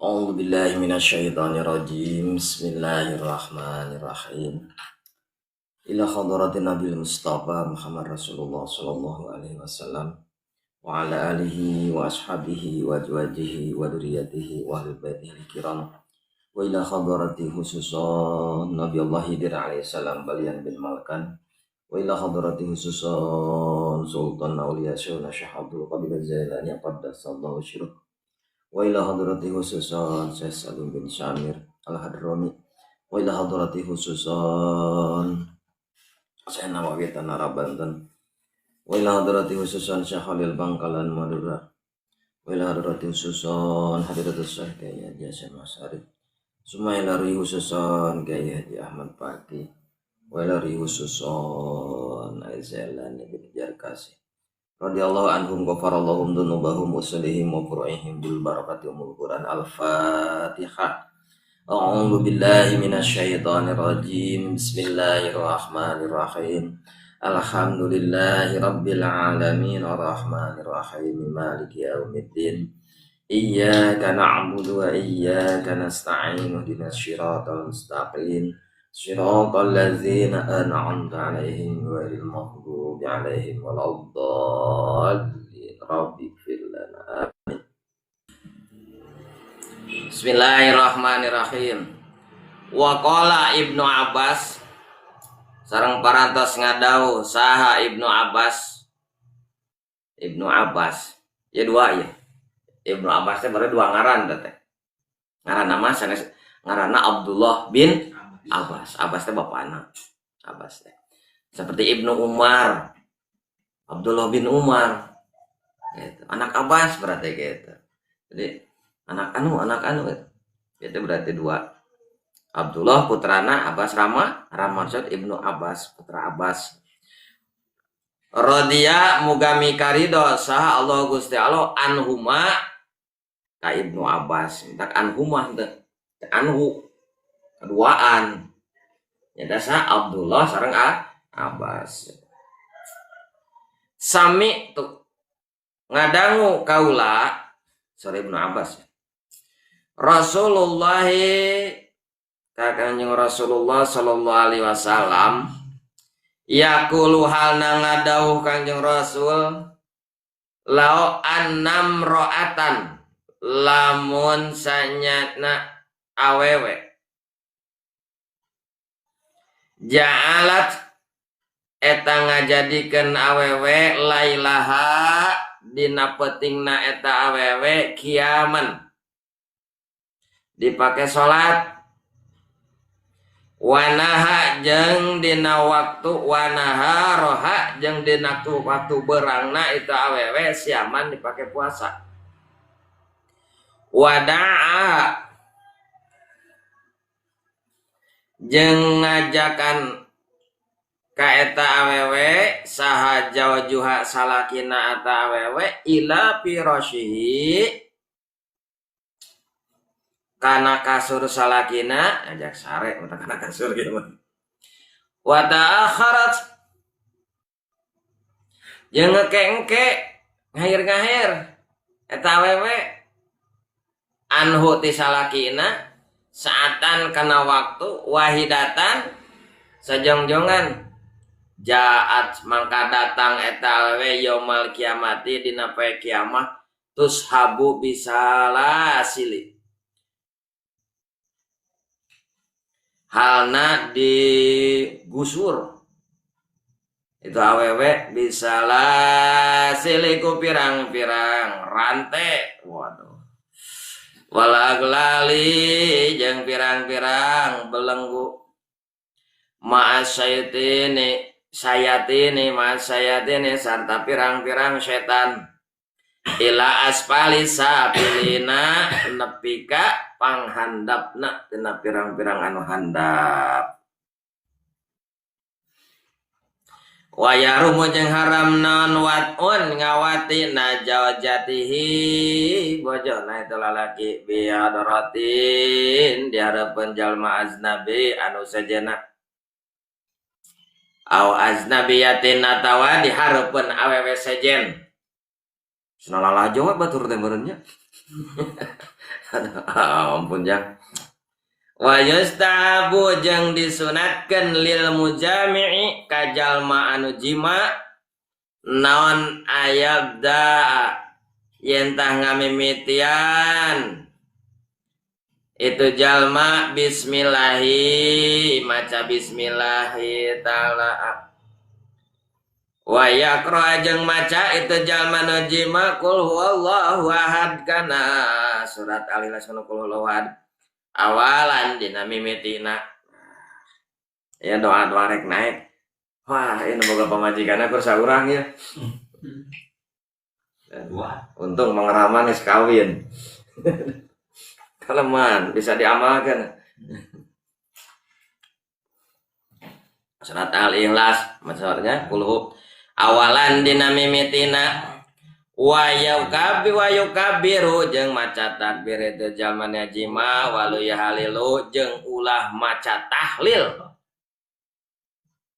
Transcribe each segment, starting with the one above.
A'udzu billahi minasyaitonir rajim. Bismillahirrahmanirrahim. Ila hadratin Nabil Mustafa Muhammad Rasulullah sallallahu alaihi wasallam wa ala alihi wa ashabihi wa azwajihi wa dzurriyyatihi wa ahli baitihi kiram. Wa ila hadrati khususan Nabi Allah Khidir alaihi salam balian bin Malkan. Wa ila hadrati khususan Sultan Auliya Syekhna Syekh Abdul Qadir Jailani qaddasallahu sirruh. Wa ila hadrati khususan Syekh Salim bin Syamir Al-Hadrami. Wa ila hadrati khususan Syekh Nawawi Tanara Banten. Wa ila hadrati khususan Syekh Khalil Bangkalan Madura. Wa ila hadrati khususan Hadratus Syekh Kiai Haji Hasyim Asy'ari. Summa ila khususan Kiai Haji Ahmad Pati. Wa ila khususan Aizailani bin Jarkasi. Radhiyallahu anhum ghafarallahum dzunubahum usulihim wa furu'ihim bil barakati umul Quran. Al-Fatihah. A'udzu billahi minasyaitonir rajim. Bismillahirrahmanirrahim. Alhamdulillahi rabbil alamin arrahmanir rahim maliki yaumiddin. Iyyaka na'budu wa iyyaka nasta'in ihdinas siratal mustaqim. Siratal ladzina an'amta 'alaihim ghairil maghdubi 'alaihim waladdallin. Rabbighfir lana. Amin. Bismillahirrahmanirrahim. Wa qala Ibnu Abbas sareng parantos ngadawuh saha Ibnu Abbas. Ibnu Abbas ya dua ya. Ibnu Abbas teh baru dua ngaran teh. Ngaranna mah sanes ngaranna Abdullah bin Abbas. Abbas teh bapana. Abbas teh. Seperti Ibnu Umar. Abdullah bin Umar. Gitu. Anak Abbas berarti gitu. Jadi anak anu gitu. Itu berarti dua. Abdullah putrana Abbas Rama, Rama maksud Ibnu Abbas, putra Abbas. Rodiya muga mikarido saha Allah Gusti Allah anhuma ka Ibnu Abbas. Tak anhuma teh. Anhu keduaan. Ya sa Abdullah sareng Abbas. Sami tuh ngadangu kaula sorry Ibnu Abbas. Rasulullah ka Kanjeng Rasulullah sallallahu alaihi wasallam yaqulu halna ngadawuh Kanjeng Rasul lao annam ro'atan lamun sanyatna awewe ja'alat eta ngajadikeun awewe lailaha dina peutingna eta awewe kiaman dipake salat wanaha jeung dina waktu wanaha roha jeung dina waktu berangna itu awewe siaman dipake puasa wadaa jeung ngajakan ka eta awewe saha jaujuha salakina eta awewe ila firasyihi kana kasur salakina ajak sare mata kana kasur gitu mah wa ta'akharat jeung ngeke-engke ngahir-ngahir eta awewe anhu ti salakina saatan kana waktu wahidatan sajongjongan jaat mangka datang eta awewe yaumal kiamati dina poe kiamah tushabu bisalasili halna digusur itu awewe bisalasili ku pirang-pirang rantai waduh wala aglali jeung pirang-pirang belenggu ma'asyaytini sayatini ma'asyayatini sarta pirang-pirang setan ila asfali sabilina nepi ka panghandapna tina pirang-pirang anu handap wayarumu jeung haram naon watun ngawati najawajatihi bojona itu lalaki biadoratin dihareupeun jalma aznabi anu sejenna au aznabiyatin atawa dihareupeun awewe sejen Senalala aja we batur teh meureun nya. Ampun jang. Wa yustahabu jeung disunatkeun lil mujami'i ka jalma anu jima naon ayabda yen tah ngamimitian itu jalma bismillahi maca bismillahi ta'ala wa yaqra jeung maca itu jalma nu jima qul huwallahu ahad kana surat al-ikhlas qul huwallahu ahad awalan dina mimitina ya doa-doa rek naik. Wah, ini boga pamajikan aku saurang ya. Wah, untung Mang Rahman geus kawin. Kaleman bisa diamalkan. Surat Al-Ikhlas maksudnya kulhu awalan dina mimitina wa yukabiru jeung maca takbir itu jalma jima walu yahalilu jeung ulah maca tahlil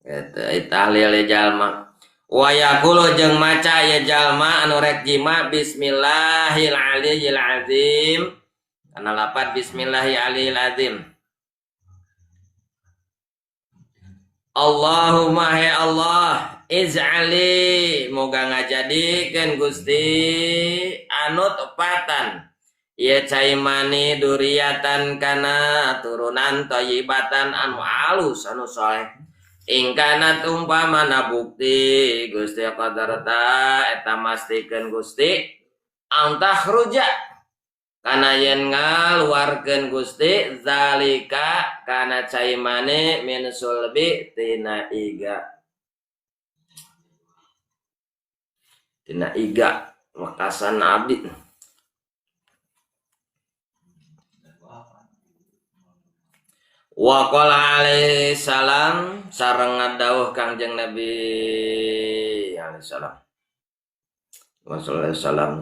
eta tahlil jalma wa yaqulu jeung maca ya jalma anu rek jima bismillahil aliyil azim kana lapat bismillahil aliyil azim. Allahumma ya Allah ij'ali moga ngajadikeun Gusti anu tepatan ieu cai mani duriatan kana turunan thayyibatan anu alus anu soleh ingkana umpamana bukti Gusti qadarta eta mastikeun Gusti antahruja kana yen ngaluarkeun Gusti zalika kana cai mani min sulbi tina iga tina iga wakasan abdi. Wa qala alaihi salam sareng ngadawuh Kangjeng Nabi alaihi salam wa sallallahu alaihi wasallam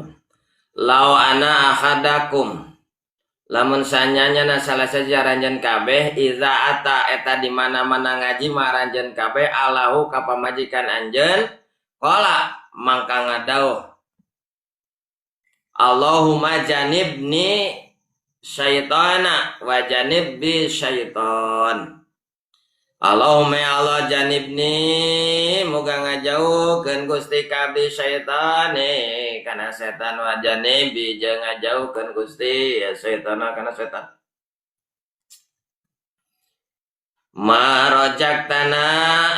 law ana ahadakum lamun sanyanya salah saja ranjeun kabeh iza ata eta di mana-mana ngaji mah ranjeun kabeh alahu ka pamajikan anjeun qala mangka ngadawuh Allahumma janibni syaitana wa janibbi syaitan. Allahumma ya Allah janibni moga ngajauhkeun Gusti ka abdi syaitane kana setan wa janibbi jeung ngajauhkeun Gusti ya syaitana kana setan. Ma rojaktana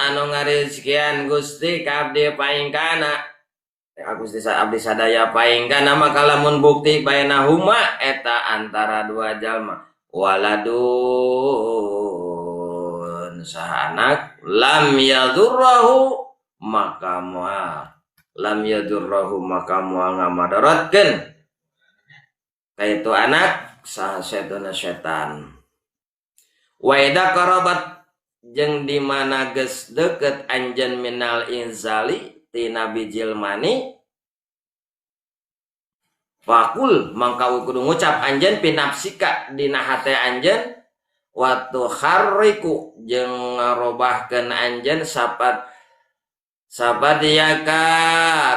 anu ngarizkian Gusti ka abdi paingkana Gusti abdi sadaya paingkana maka lamun bukti bainahuma eta antara dua jalma waladun saha anak lam yadurruhu maka moal lam yadurruhu maka moal ngamadaratkeun ka itu anak saha setuna setan. Wa idza qarabat jeung di mana geus deukeut anjeun minal inzali tina bijil mani fakul mangka kudu ngucap anjeun pinafsika dina hate anjeun wa tuharriku jeung ngarobahkeun anjeun sapat sabadiyaka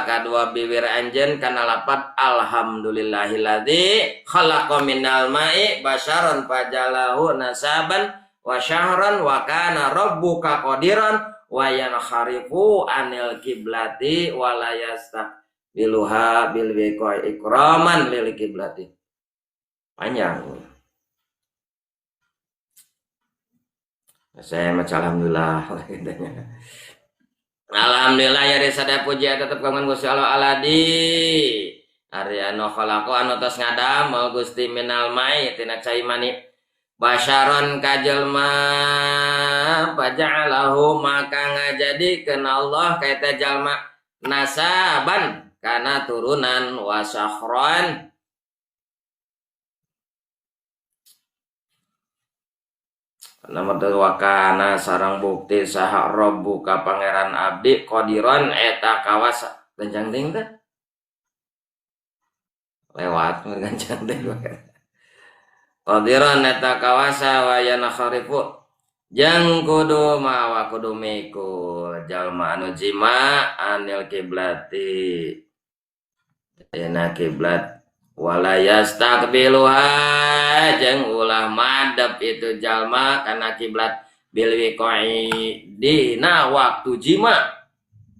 kadua bibir anjeun kana lapat alhamdulillahilladzi khalaqa minal ma'i basharan fajalahu nasaban wa syahran wa kana rabbuka qadiran wa yanharifu anil kiblati wa la yastaqbiluha bil wiqa'i ikraman lil kiblati. Panjang. Saya maca alhamdulillah. Alhamdulillah ya sada puji tetep kagungan Gusti Allah aladi ari anu khalaqa anu tos ngadamel Gusti minal mai tina cai mani basyaron ka jelma faja'alahu maka ngajadikeun Allah ka eta jalma nasaban kana turunan wa sahran nomor dua kana sarang bukti saha rabbuka pangeran abdi qadiran eta kawasa gancang ting teh lewat gancang ting qadiran eta kawasa wa yankharifu jang kudu mawa kudu mikul jalma anu jima anil kiblati dina kiblat Wala yastaqbiluha jeung ulah madep itu jalma kana kiblat bil wiqa'i dina waktu jima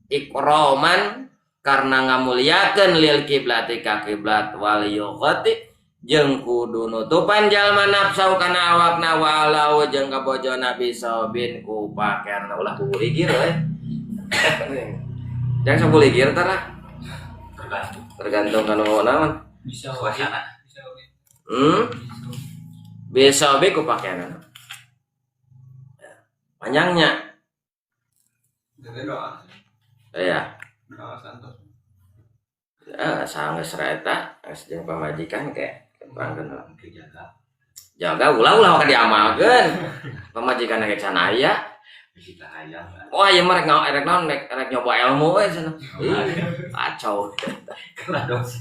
ikroman karena ngamuliakeun lil kiblati ka kiblat wal yughati jeung kudu nutupan jalma nafsu kana awakna walau jeung ka bojona bisabin ku pakaian ulah kuligir we. Jangan sok kuligir tara. Tergantung kanu naon. Bisa suasana. Bisa be ku pakaian. Panjangnya. Doa. Iya. Doa santos. Ya, sanggeus eta geus jeung pamajikan ke terangkeun lah. Jaga. Jaga ulah-ulah ka diamalkeun. Pamajikan ge can aya. Bisa hayang. Wah, ieu mah rek naon rek naon rek nyoba ilmu we cenah. Kacau. Kena dosa.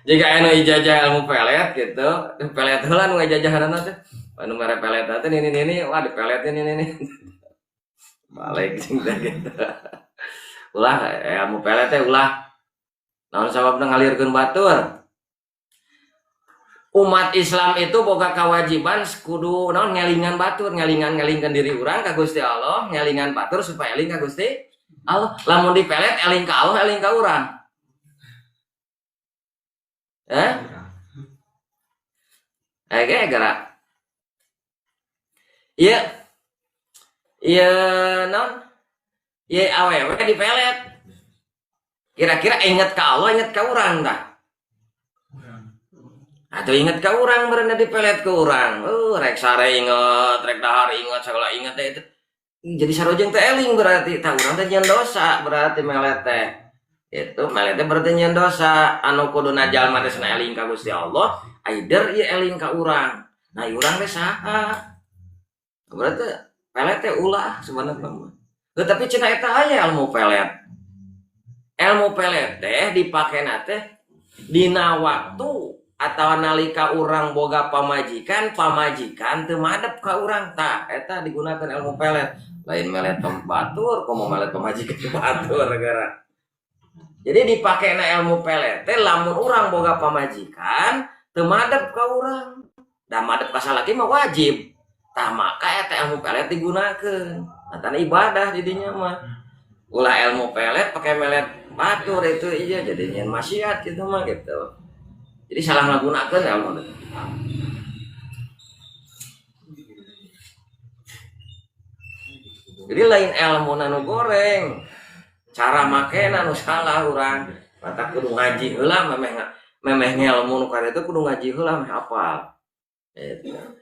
Jika anu ijazah ilmu pelet gitu, pelet heula nu ngajajahanna teh. Anu mere pelet teh nini-nini, wah dipeletin nini-nini. Balik jeung teh gitu. Ulah ilmu pelet teh ulah. Naon sababna ngalirkeun batur? Umat Islam itu boga kewajiban kudu naon ngelingan batur, ngelingan-ngelingkeun diri urang ka Gusti Allah, ngelingan batur supaya eling ka Gusti Allah. Lamun dipelet eling ka Allah, eling ka urang. Ge gerak. Ieu ieu naon? Ieu awewe dipelet. Kira-kira inget ka Allah, inget ka urang tah? Atau inget ka urang berenang dipelet ke urang. Rek sare inget, rek dahar inget, segala inget teh itu. Jadi sarojeng teh eling berarti tah urang teh nyeun dosa berarti melet teh. Itu melet teh berarti nyeun dosa. Anu kuduna jalma teh cenah eling ka Gusti Allah, aider ieu eling ka urang. Nah, urang teh saha? Berarti pelet teh ulah sebenarnya mah. Tapi cenah eta aya ilmu pelet. Ilmu pelet teh dipakena teh dina waktu atau nalika urang boga pamajikan, pamajikan teu madep ka urang tah eta digunakan ilmu pelet. Lain melet batur, komo melet pamajikan batur gara. Jadi dipakena ilmu pelet teh lamun urang boga pamajikan teu madep ka urang. Da madep ka salaki mah wajib. Tah maka eta ilmu pelet digunakeun. Antara ibadah di dinya mah. Ulah ilmu pelet pakai melet batur itu iya jadi nyen maksiat gitu mah gitu. Jadi salah ngagunakeun ilmu teh. Jadi lain ilmu nu goreng. Cara makena nu salah urang. Mata kudu ngaji heula memeh ngelmu nu kareta kudu ngaji heula meh apal. Eta.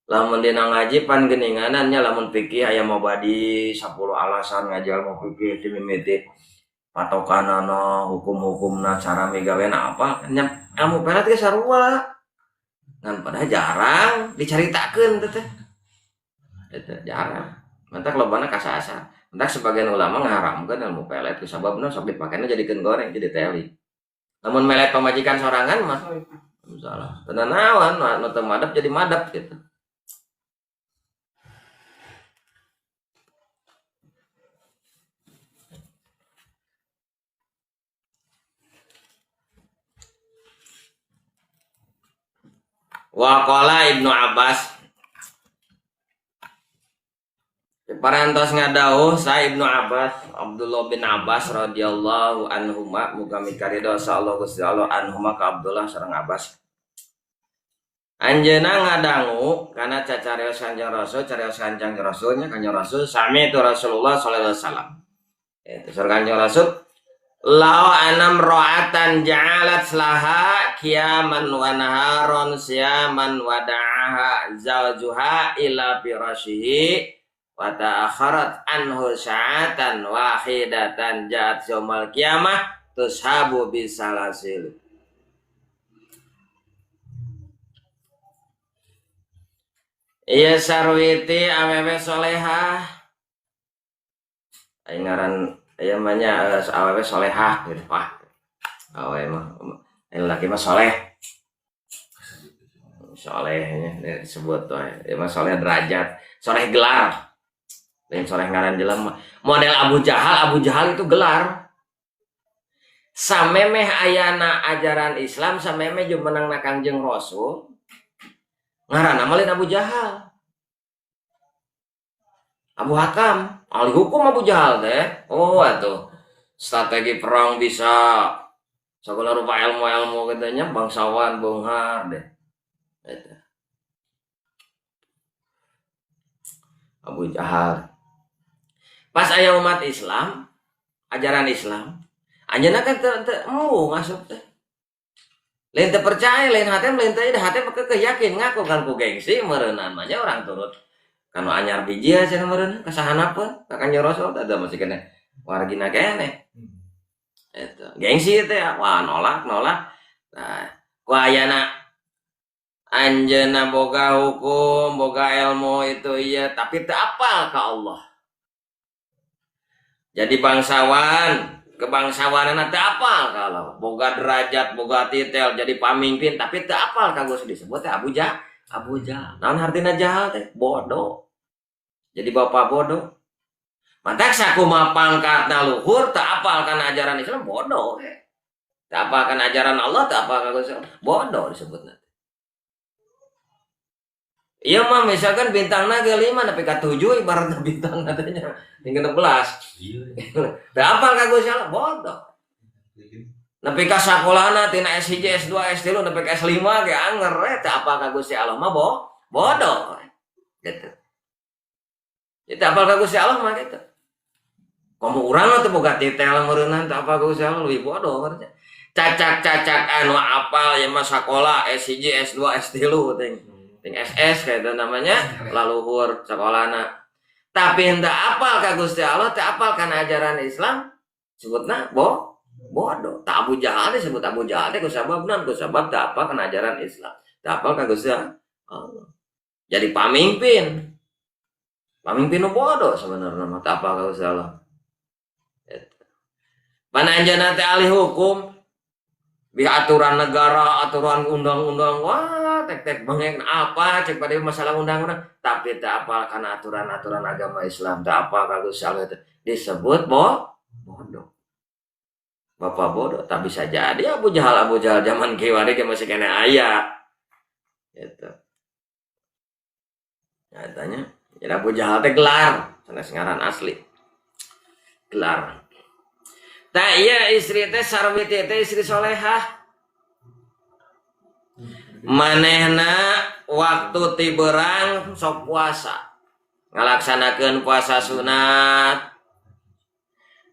Lamun dina ngaji pan geuninganan nya lamun fikih aya mabadi 10 alasan ngaji ilmu fikih ti mimiti patokanana, hukum-hukumna, cara migawena apa nya ilmu pelet ge sarua. Ngan padahal jarang dicaritakeun teh teh. Eta jarang. Mantak lobana kasasa. Mantak sebagian ulama ngaharamkeun ilmu pelet ku sababna sok dipakena jadikeun goreng jadi teli. Lamun melet pamajikan sorangan mah salah. Tenan naon nu teu madep jadi madep gitu. Wa qala Ibnu Abbas parantos ngadauh sa Ibnu Abbas Abdullah bin Abbas radhiyallahu anhuma muga mikaridho sa Allah Gusti Allah anhuma ka Abdullah sareng Abbas. Anjeunna ngadangu kana cacarios Kanjeng Rasul, carios Kanjeng Rasulnya Kanjeng Rasul sami itu Rasulullah sallallahu alaihi wasallam. Itu sareng Kanjeng Rasul Lau anam ro'atan ja'alat laha kiaman wa naharon siaman wa da'aha zawjuha ila firashihi wa ta'akharat anhu sa'atan wahidatan ja'at yaumal qiyamah tushabu bisalasil. Iya sarwiti awewe solehah. Aing ngaran ieu mah nya awewe solehah gitu. Wah. Awewe mah laki mah soleh. Solehnya disebut tuh. Ieu mah soleh derajat, soleh gelar. Lain soleh ngaran jelema. Model Abu Jahal, Abu Jahal itu gelar. Samemeh ayana ajaran Islam, samemeh jumenengna Kangjeng Rasul, ngaranna mah lain Abu Jahal. Abu Hakam, ahli hukum Abu Jahal teh. Oh atuh. Strategi perang bisa, segala rupa ilmu-ilmu katanya, bangsawan beunghar deh. Eta. Abu Jahal. Pas aya umat Islam, ajaran Islam, anjeunna kan teu embung asup teh. Lain teu percaya, lain hate, lain teu hate mah keukeuh yakin ngaku kan ku gengsi meureunnan mah nya urang turut. Kanu anyar biji cenah meureun kasahanapeun ka Kanjeng Rasul teh da masih keneh wargina keneh. Eta gengsi teh wah nolak. Nah, ku ayana anjeunna boga hukum, boga ilmu itu iya, tapi teu apal ka Allah. Jadi bangsawan, kebangsawanana teu apal ka Allah. Boga derajat, boga titel, jadi pamimpin, tapi teu apal ka Gusti disebut teh Abu Jahal. Abu Jahal. Naon hartina jahal teh? Bodoh. Jadi bapak bodoh. Mantak sakumaha pangkatna luhur teu apal kana ajaran Islam bodoh. Teu apal kana ajaran Allah, teu apal ka Gusti Allah, bodoh disebutna. Iya mah misalkan bintangna ge 5 nepi ka 7 ibaratna bintangna teh nya tinggal 16. Teu apal ka Gusti Allah bodoh. Nepi ka sakolana tina S1, S2, S3 nepi ka S5 ge anger we teu apal ka Gusti Allah mah bodoh. Gitu. Teu apal ka Gusti Allah mah gitu. Komo urang mah teu boga titel meureunnan teu apal ka Gusti Allah leuwih bodoh meureun. Cacak-cacak anu apal ya mah sakola S1, S2, S3 ting. Ting SS kayak itu namanya laluhur sekolahna. Tapi henteu apal ka Gusti Allah, teu apal kana ajaran Islam, sebutna bodoh. Tak Abu Jahal disebut Abu Jahal teh ku sabab naon? Ku sabab teu apal kana ajaran Islam. Teu apal ka Gusti Allah. Jadi pamimpin. Pamimpin nu bodoh sebenarnya mah teu apal ka Gusti Allah. Eta. Pan anjeunna teh ahli hukum, bi aturan negara, aturan undang-undang, wah tek-tek bengek apa cek pada masalah undang-undang, tapi tak apal kana aturan-aturan agama Islam, tak apal ka Gusti Allah teh disebut bodoh. Bapak bodoh, tak bisa jadi Abu Jahal zaman kiwari ge masih kene aya. Gitu. Nyatanya, jadi Abu Jahal teh gelar, sanes ngaran asli. Gelar. Tah iya istri teh Sarwiti teh istri solehah. Manehna waktu ti beurang sok puasa. Ngalaksanakeun puasa sunat.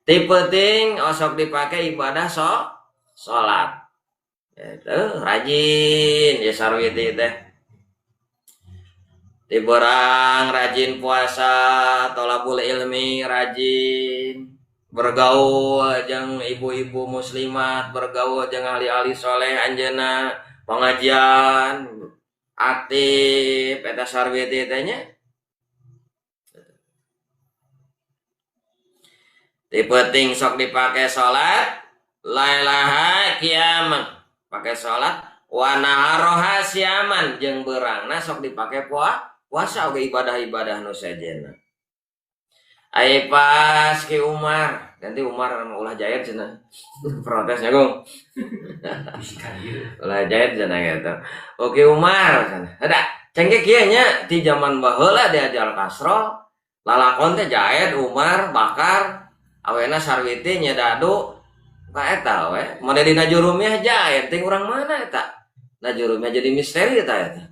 Ti peuting osok dipake ibadah salat. Gitu, rajin ya Sarwiti teh. Ti beurang rajin puasa, tolabul ilmi rajin. Bergaul jeung ibu-ibu muslimat, bergaul jeung ahli-ahli soleh anjeunna, pengajian aktif eta Sarwiti teh nya. Ti peuting sok dipake salat, lailaha kiaman, pake salat wa naharoha siaman jeung beurangna sok dipake puasa oge ibadah-ibadah nu sejenna. Ai pas Ki Umar, ganti Umar sama ulah jahit cenah. Protesnya Gung. Ulah jahit cenah gitu. Oke Umar cenah. Ada cengke kieu nya ti zaman baheula diajar kasro, lalakon teh jahit Umar Bakar, awena Sarwiti nya dadu ka eta we. Mode dina Jurumiyah jahit ting urang mana eta? Nah Jurumiyah jadi misteri eta eta.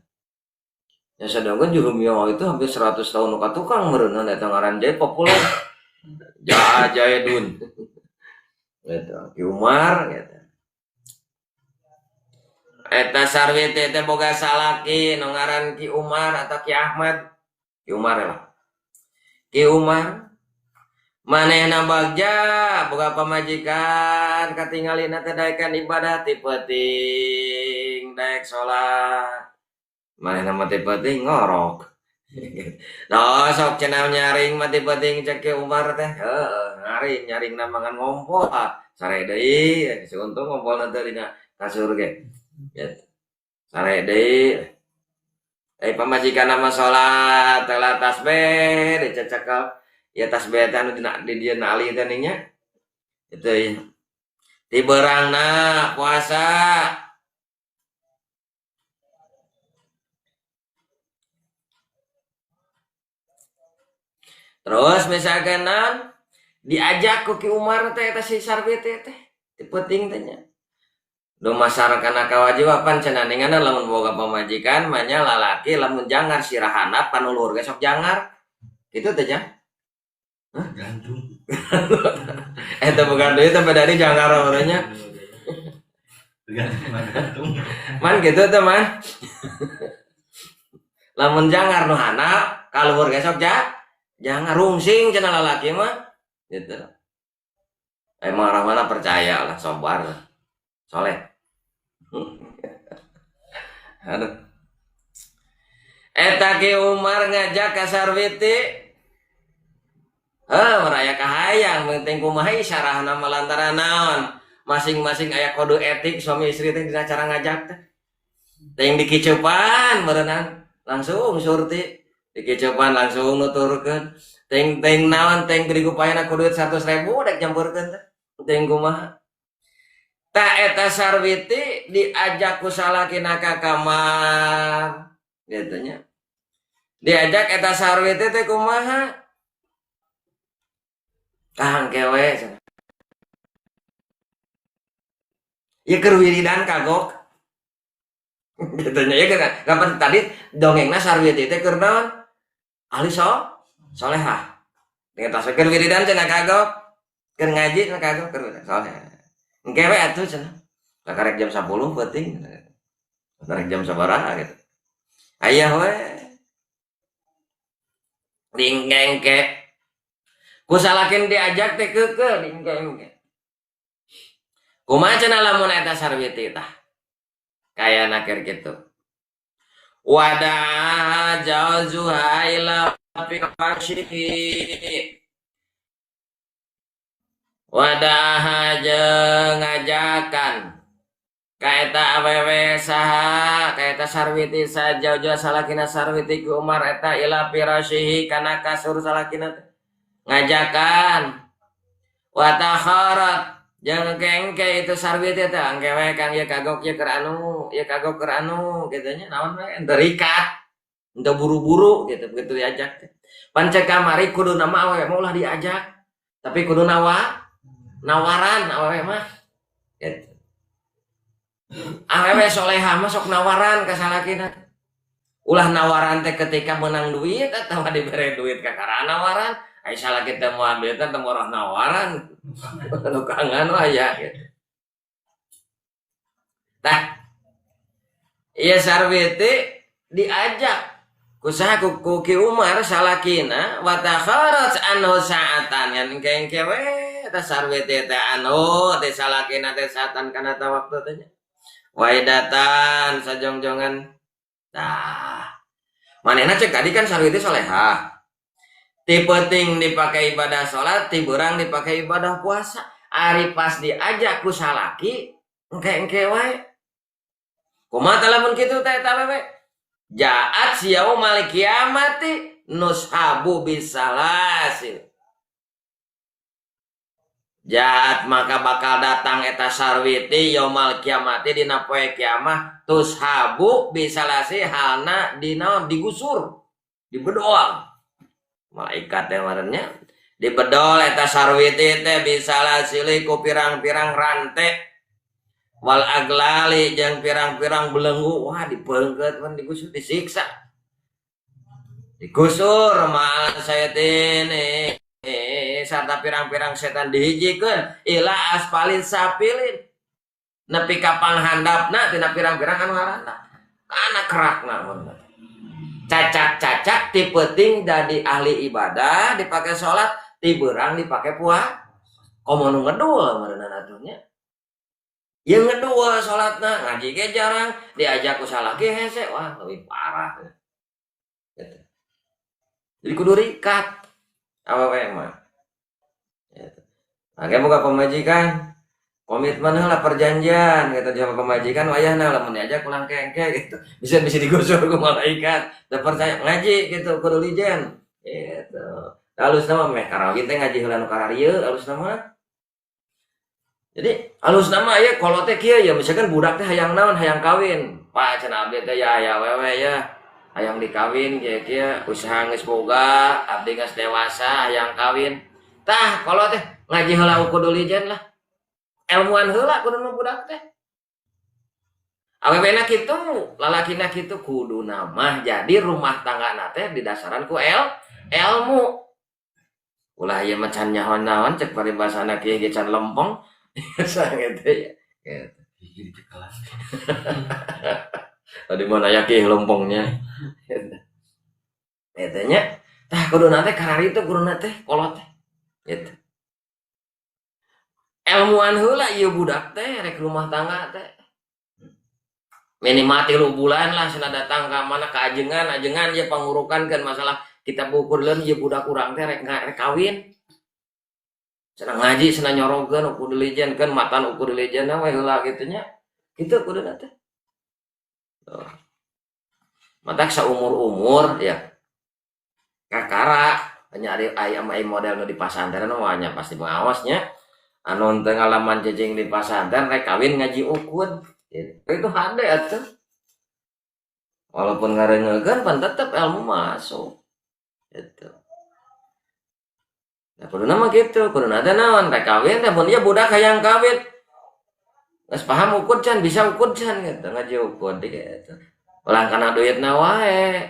Ya sedangkan Jurumiyah itu hampir 100 tahun ka tukang meureunna eta ngaran jahit populer. Jahidun. Gitu, Ki Umar gitu. Eta Sarwiti teh boga salaki nu ngaran Ki Umar atau Ki Ahmad. Ki Umar lah. Ki Umar manehna bagja boga pamajikan katingalina teh daekan ibadah ti peuting daek salat. Manehna mah ti peuting ngorok. Nah, sok cenah nyaring mah ti peuting cek Ki Umar teh. Heeh, nyaring nyaringna mangan ngompol ah. Sare deui, si untung ngompolna teh dina kasur ge. Gitu. Sare deui. Pamajikan mah salat, telah tasbih dicecekel. Ya tasbih teh anu dina di dieu ali teh nya. Itu ya. Ti beurangna puasa. Terus misalkan diajak ku Ki Umar teh eta si Sarwiti teh ti peuting teh nya. Dumasar kana kawajiban cenah ninganna lamun boga pamajikan mah nya lalaki lamun jangar sirahana panuluhur ge sok jangar. Kitu teh jang. Hah? Gantung. Eta bukan duit sampai dari jangar orangnya. Gantung, gantung. Man gitu teh man. Lamun jangar nu handap kaluhur ge sok jangar rungsing cenah lalaki mah. Gitu. Emang orang mana percaya lah, sobar lah. Soleh. Aduh. Eta Ki Umar ngajak ka Sarwiti. Heuh, meraya kahayang penting kumaha isyarahna mah lantaran naon. Masing-masing aya kode etik suami istri teh dina cara ngajak teh. Teh dikiceupan meureunnan langsung surti. Dikiceupan langsung nuturkeun. Teng-teng naon teng gede gupayana ku duit 100.000 dek nyampeurkeun teh. Teng kumaha. Ta eta Sarwiti diajak ku salakina ka kamar. Gitu nya. Diajak eta Sarwiti teh kumaha? Tah engke we cenah. Ieu keur wiridan kagok. Gitu nya ieu keur kapan tadi dongengna Sarwiti teh keur naon? Ahli solehah. Dengan tas keur wiridan cenah kagok. Keur ngaji cenah kagok keur soleh. Engke we atuh cenah. Kakarek jam 10 peuting. Kakarek jam sabaraha gitu. Aya we. Dingengke. Ku salakin diajak teh keukeuh dingengke. Kumaha cenah lamun eta Sarwiti tah? Kayana keur kitu. Wada jauzuha ila firashihi. Wadaha jeung ngajakan ka eta awewe saha ka eta Sarwiti sajauh-jauh salakina Sarwiti ku Umar eta ila firashihi kana kasur salakina teh. Ngajakan wa takharat jeung engke itu Sarwiti teh engke we Kang ieu kagok ieu keur anu ieu kagok keur anu kitu nya naon we henteu rikat henteu buru-buru gitu begitu diajak teh. Pan cek kamari kuduna mah awewe mah ulah diajak tapi kudu nawaran awewe mah gitu. Awewe soleha mah sok nawaran ka salakina. Ulah nawaran teh ketika menang duit atawa dibere duit kakara nawaran. Ai salaki teh moal duit teh murah nawaran. Nukangan aya gitu. Tah ieu Sarwiti diajak ku saha ku Ki Umar salakina wa takharat anhu sa'atan ngan engke-engke we eta Sarwiti teh anu teh salakina teh sa'atan kana ta waktu teh nya. Waidatan sajongjongan. Tah manehna cek tadi kan Sarwiti solehah. Ti peuting dipake ibadah salat, ti beurang dipake ibadah puasa. Ari pas diajak ku salaki engke-engke wae. Kumaha tah lamun kitu teh eta awewe? Jaat yaumal kiamati nushabu bisalasil. Jaat maka bakal datang eta Sarwiti yaumal kiamati dina poe kiamah tushabu bisalasi halna dina digusur, dibedol. Malaikat teh marenya dibedol eta Sarwiti teh bisalasili ku pirang-pirang rante wal aglali jeung pirang-pirang belenggu. Wah dibeungkeut mun digusur disiksa. Digusur ma'al sayatini sarta pirang-pirang setan dihijikeun ila asfalin safilin nepi ka panghandapna tina pirang-pirang anu harana kana kerakna mun cacak-cacak ti peuting dadi ahli ibadah dipake salat ti beurang dipake puasa komo nu ngedul meureunna atuh nya ieu ngedul salatna ngaji ge jarang diajak ku salaki hese wah leuwih parah gitu. Jadi kudu rikat awewe mah gitu. Mangke boga pamajikan komitmen heula perjanjian gitu sama pamajikan wayahna lamun diajak ulang kengke gitu bisa digusur ku malaikat teu percaya ngaji gitu kudu lijen gitu. Alusna mah meh karawin teh ngaji heula nu kararieu alusna mah. Jadi alus nama ya kalau teh kieu ya misalkan budak teh hayang naon hayang kawin. Pak cenah abdi teh ya ya wewe ya hayang dikawin kieu kieu usaha geus boga abdi geus dewasa hayang kawin. Tah kalau teh ngaji heula ukur lijen lah. Ilmuan heula kudu nu budak teh. Awewena kitu, lalakina kitu kudu mah jadi rumah tangga teh didasaran ku ilmu. Ulah ieu mah can nyaho naon cek paribasana kieu ge can lempeng. Gitu ya. Gitu. Tadi mana ya kieu lempengnya. Gitu nya. Tah kuduna teh kararitu kuduna teh kolot teh. Gitu. Ilmuan heula ieu budak teh rek rumah tangga teh. Minimal 3 bulan lah cenah datang ka mana ka ajengan, ajengan ieu pangurukan kan masalah kita ukur leun ieu budak urang teh rek kawin. Cenah ngaji cenah nyorogeun ukur dilijen kan matan ukur dilijen we heula kitu nya. Kitu kuduna teh. Tuh. Matak saumur-umur ya. Kakara nya ari aya model nu di pasantren mah nya pasti mengawasnya. Anu teu ngalaman cicing di pasantren rek kawin ngaji ukur. Gitu. Itu hade atuh. Walaupun ngareungeun pan tetep ilmu masuk. Gitu. Nah, kuduna mah kitu, kuduna teh naon rek kawin teh mun ieu budak hayang kawin. Geus paham ukur can, bisa ukur can gitu, ngaji ukur gitu. Ulah kana duitna wae.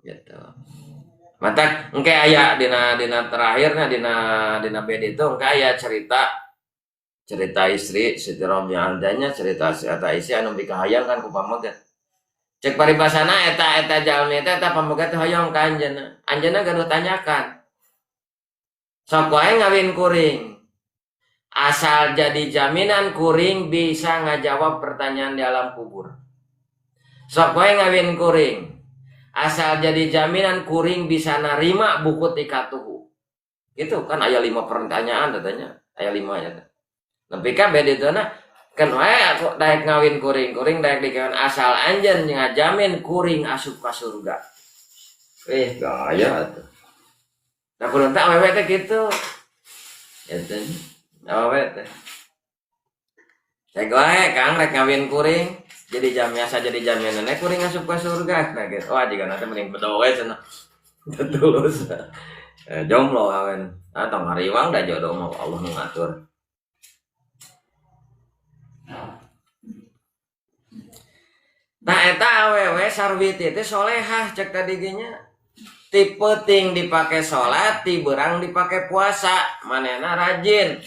Gitu. Matak engke aya dina dina terakhirna dina dina bed itu engke aya cerita cerita istri Siti Robiah nya cerita eta istri anu bikahayang kan ku pameget. Cek paribasana eta eta jalmi teh eta pameget teh hoyong ka anjeunna. Anjeunna gaduh tanyakan. Sok wae ngawin kuring. Asal jadi jaminan kuring bisa ngajawab pertanyaan di alam kubur. Sok wae ngawin kuring. Asal jadi jaminan kuring bisa narima buku tikatuhu. Gitu kan aya 5 pertanyaan katanya. Aya 5 ya. Nepi ka beda itu na kan wae aku daek ngawin kuring, kuring daek dikawin asal anjeun ngajamin kuring asup ka surga. Gaya atuh. Nah kudu teh awewe teh kitu. Gitu. Awewe teh. Cek wae Kang rek ngawin kuring jadi jam biasa jadi jaminan kuring asup ka surga. Nah gitu. Wah jiga nanti mending bedo we cenah. Tulus. Jomblo kawin. Ah tong hariwang da jodoh mah Allah nu ngatur. Nah eta awewe sarwiti teh solehah cek tadi ge nya. Ti peuting dipake salat, ti beurang dipake puasa, manehna rajin.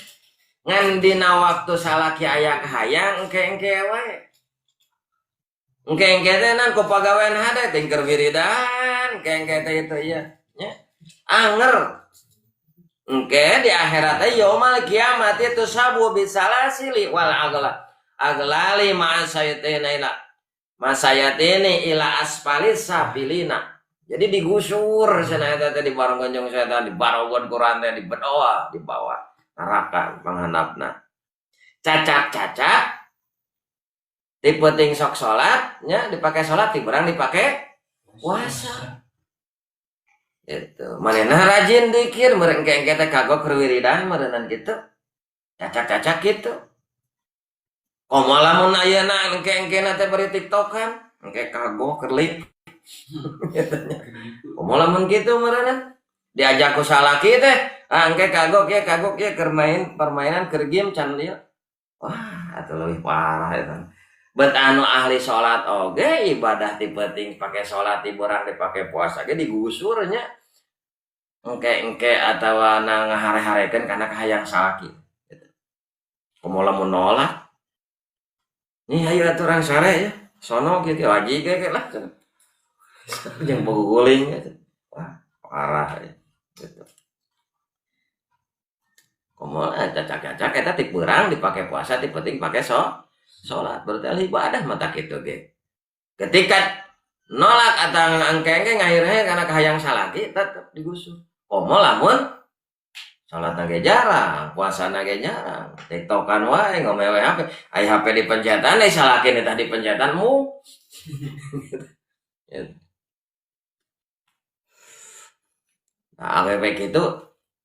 Ngan dina waktu salaki aya kahayang engke-engke wae. Engke-engke teh nan ku pagawean hade tingker wiridan, engke-engke teh itu ieu nya. Anger. Engke di akhirat teh yaumul kiamat itu sabu bisalasili wal agla. Aglali ma'asaytina ila masayatini ila asfalis safilina. Jadi digusur cenah eta teh di barong gonjong setan, di barogon Quran teh di bedoa di bawah neraka panghandapna. Cacak-cacak ti peuting sok salat nya dipake salat ti beurang dipake puasa. Gitu. Manehna rajin dikir meureun engke-engke teh kagok keur wiridan meureunnan kitu. Cacak-cacak kitu. Komo lamun ayeuna engke-engkena teh bari tiktokan, engke kagok keur lip. Komo lamun kitu meureunna diajak ku salaki teh, ah engke kagok ya keur main permainan keur game can ieu. Wah, atuh leuwih parah eta. Bet anu ahli salat oge ibadah ti peuting pake salat ti beurang dipake puasa ge digusur nya. Engke-engke atawa na ngahare-harekeun kana kahayang salaki gitu. Komo lamun nolak. Nih ayo atuh urang sare ya. Sono kitu wajib ge lah cenah. Jeung boguling gitu. Wah, parah ya. Gitu. Komo cacak-cacak eta ti beurang dipake puasa ti peuting pake salat berarti ahli ibadah mata kitu ge. Ketika nolak atau engke-engke ngahir-ngahir karena kahayang salaki tetep digusur. Komo lamun salat ge jarang, puasa ge jarang, tiktokan wae ngomewe HP, aya HP di pencetan, ai salaki teh di pencetan mu. Gitu. Nah, awewe kitu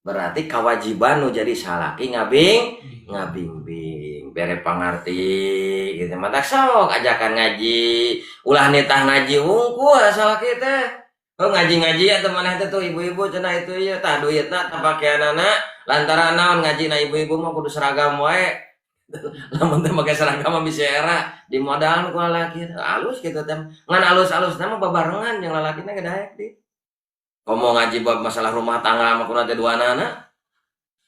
Berarti kewajiban nu jadi salaki ngabimbing bere pangarti gitu mah sok ajakan ngaji ulah nitah ngaji wungkul salaki teh. Oh ngaji-ngaji ya teman teh tuh ibu-ibu cenah itu ieu tah duitna tah pakeanana lantaran naon ngajina ibu-ibu mah kudu seragam wae. Lamun teh make seragam mah bisa era di modal ku lalaki halus gitu teh. Ngan alus-alusna mah babarengan jeung lalakina ge daek di. Komo ngaji bab masalah rumah tangga mah kudu teh duanana.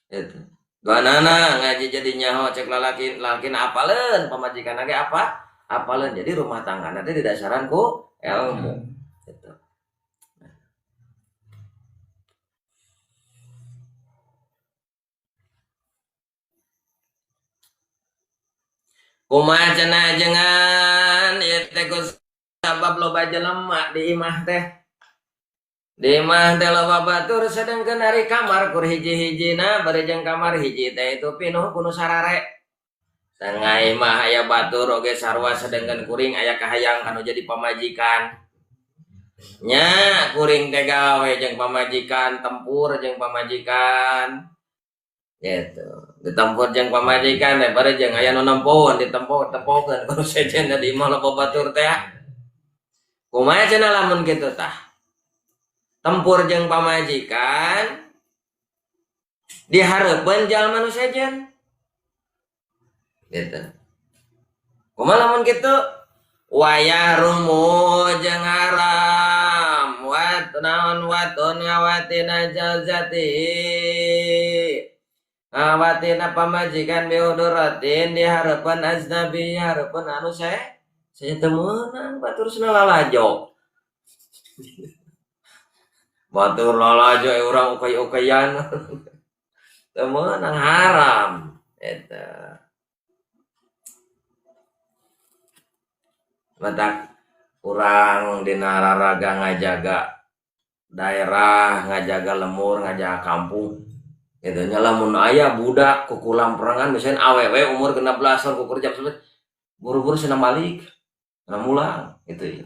Gitu. Duanana ngaji jadi nyaho cek lalaki lalakina apaleun pamajikanna ge apa? Apaleun. Jadi rumah tanggana teh didasaran ku ilmu. Gitu. Kumaha cenah ajengan ieu teh ku sabab loba jelema di imah teh. Di imah teh loba batur sedengkeun ari kamar kur hiji-hijina bari jeung kamar hiji teh itu pinuh ku nu sarare. Tengah imah aya batur oge sarua sedengkeun kuring aya kahayang kanu jadi pamajikan. Nya kuring teh gawe jeung pamajikan, tempur jeung pamajikan. Gitu. Ditempur jeung pamajikan teh bari jeung aya nu nempoeun ditempok-tempokeun ku sejen di imah loba batur teh. Kumaha cenah lamun kitu tah? Tempur jeung pamajikan dihareupeun jalma nu sejen. Gitu. Kumaha lamun kitu? Wayah rumu jeung haram wat naon watun ngawatina jazati ngawatina pamajikan biuduratin dihareupeun aznabi hareupeun anu saya teu meunang batur cenah lalajo. Batur lalajo urang ukay-ukayan. Teu meunang haram eta. Matak urang dina raraga ngajaga daerah, ngajaga lemur, ngajaga kampung. Gitu nya lamun aya budak kukulam perangan misalnya awewe umur 16 tahun kukur jam 11 buru-buru cenah balik, cenah mulang gitu ya.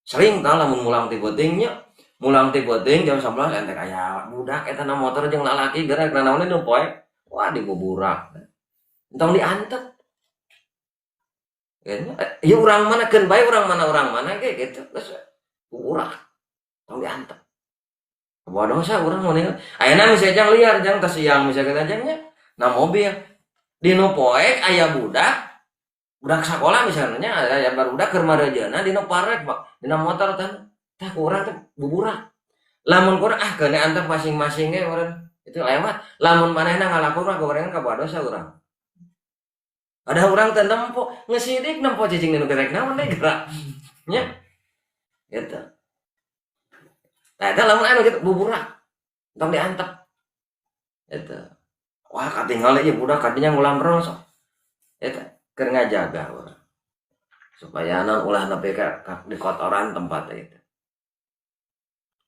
Sering tah lamun mulang ti peuting nya, mulang ti peuting jam 11 entek aya budak eta na motor jeung lalaki gerak nanaon nu poe, wah dibuburak. Entong diantep. Gitu. Ieu urang mana keun bae urang mana ge gitu geus buburak. Tong diantep. Bawa dosa urang mun ingat. Ayeuna misalnya jang liar jang tas siang misalnya kita jangnya na mobil di nu poek aya budak budak sakola misalnya aya barudak keur marejeuna di nu parek pak dina motor teh tah ku urang teh buburak. Lamun kurang ah keun antep masing-masing ge urang itu lewat. Lamun manehna ngalakukeun mah gorengan ka bawa dosa urang. Ada urang teh nempo ngesidik nempo cicing nu gerek naon deui gerak. Nya. Gitu. Nah, eta lamun anu kitu buburak. Tong diantep. Gitu. Wah, katingal ieu budak kadinya ngulam sok. Eta keur ngajaga urang. Supaya naon ulah nepi ka di kotoran tempat itu.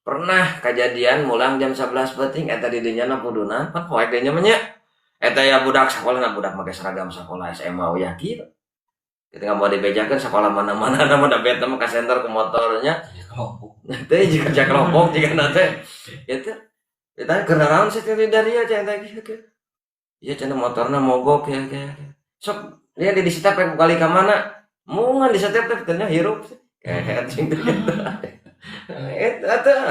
Pernah kejadian mulang jam 11 peuting eta di dinya na kuduna pan poek dinya mah nya. Eta ya budak sekolah na budak make seragam sekolah SMA ya kieu. Kita nggak mau dibejakan sekolah mana-mana nama da beta mah ka center ke motornya. Kelompok. Teh jika kerja kelompok jika nate. Gitu. Kita keur naraon sih teh dari aja teh kieu kieu. Ieu cenah motorna mogok ya kieu. Sok dia di step rek kali ka mana? Mungan di step teh teh hirup. Kayak cing teh. Eta teh.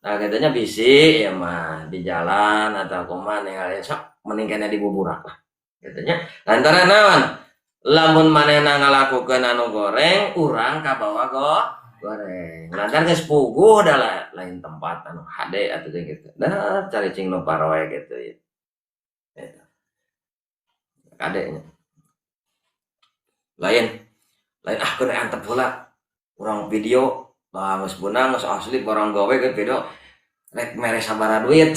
Nah, katanya bisi ya mah di jalan atau kumaha ningali sok mending kena dibuburak lah. Katanya lantaran naon? Lamun manehna ngalakukeun anu goreng, urang kabawa goreng. Lantaran geus puguh da lain tempat anu hade atuh teh gitu. Dah cari cing nu paroe gitu ya. Eta. Kadenya. Lain lain ah keun antep heula. Urang video bah geus beunang geus asli barang gawe ke video rek mere sabaraha duit.